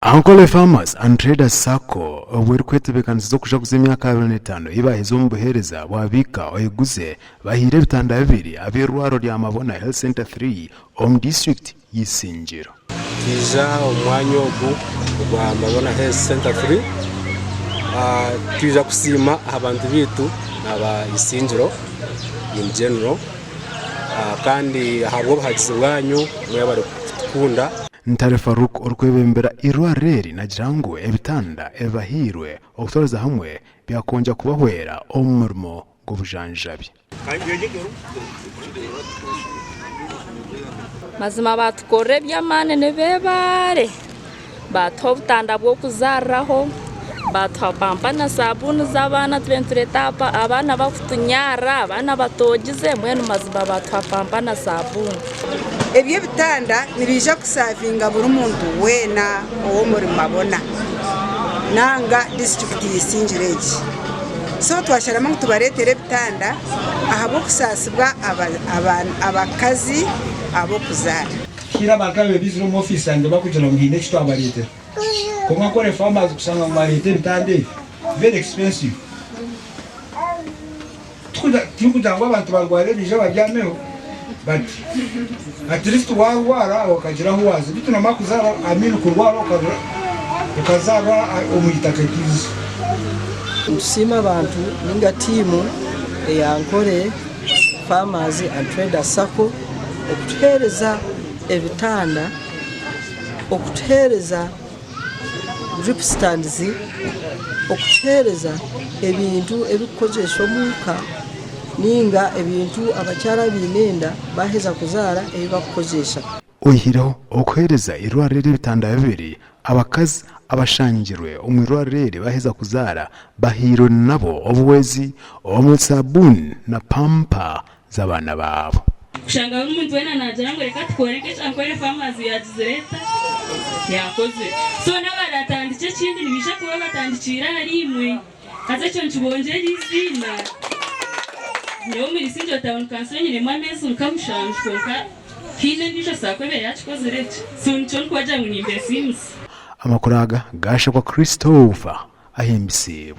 Ankole Farmers and Traders Sacco obwo erikwetebeekanisiza okujaguza emyaka 25 ei baaheza omu buheereza bwa Biika Oyeguze bahaire ebitanda bibiri ab'eirwariro rya Mabona Health Centre 3 omu disiturikiti y'Isingiro. Twija omu mwanya ogu ogwa Mabona Health Centre 3 twija kusiima aha bantu baitu aba Isingiro in general kandi ahabw'obuhagizi bwanyu mwebare kutukunda. Ntare Farouk orikwebembera eirwariro eri nagira ngu ebitanda ebibahairwe okutwariza hamwe byakwongyera kubahwera omu murimo gw'obujanjabi. Mazima baatukorera eby'amaani nibeebaare. Baatuha obutanda bw'okuzaariraho, baatuha pampa na saabuuni z'abaana tube nitureeta abaana bakutunyarra, abaana batoogize mbwenu mazima baatuha pampa na saabuuni. Ebi ebitanda nibiija kusaavinga buri muntu weena ow'omuri Mabona nanga disiturikiti y'Isingiro egi. So twasharamu ngu tubareetere ebitanda ahabw'okusaasibwa abakazi ab'okuzaara. Haine abantu ababaire baizire omu ofiisi yangye barikugira ngu haine eki twabareetera. Kwonka Ankole Farmers kushanga ngu mwareeta ebitanda ebi, very expensive. Tikugira ngu abantu barware baije babyameho but at least warwara okagira ahu waaza. Beitu nomara kuzaara, I mean kurwara okazaarwa omu itaka eriizi. Nitusiima abantu ninga tiimu eya Ankole Farmers and Traders Sacco okutuheereza ebitanda, okutuheereza drip stands, okutuheereza ebintu ebirikukozesibwa omuka ninga ebintu abakyara abaine enda baaheza kuzaara ebi barikukozesa. Oihireho okuheereza eirwariro eri ebitanda bibiri, abakazi abashangirwe omu irwariro eri baaheza kuzaara bahairwe nabo obuhwezi omu saabuuni na pampa z'abaana baabo. Kushanga buri muntu weena naagira ngu reka tukore nk'eki Ankole Farmers yaagizire eta, yaakozire. So n'abaraatandikye ekindi nibaija kuba batandikiire ahariimwe. Haza ekyo nikibongyera eiziina. Nyowe omuri Isingiro Town Council nyinemu ameezi nka mushanju kwonka haine endiijo saako ebaire yaakikozire eki. So nikyo ndikubagira ngu nimbesiimisa. Amakuru aga gaashakwa Christopher Ahimbisiibwe.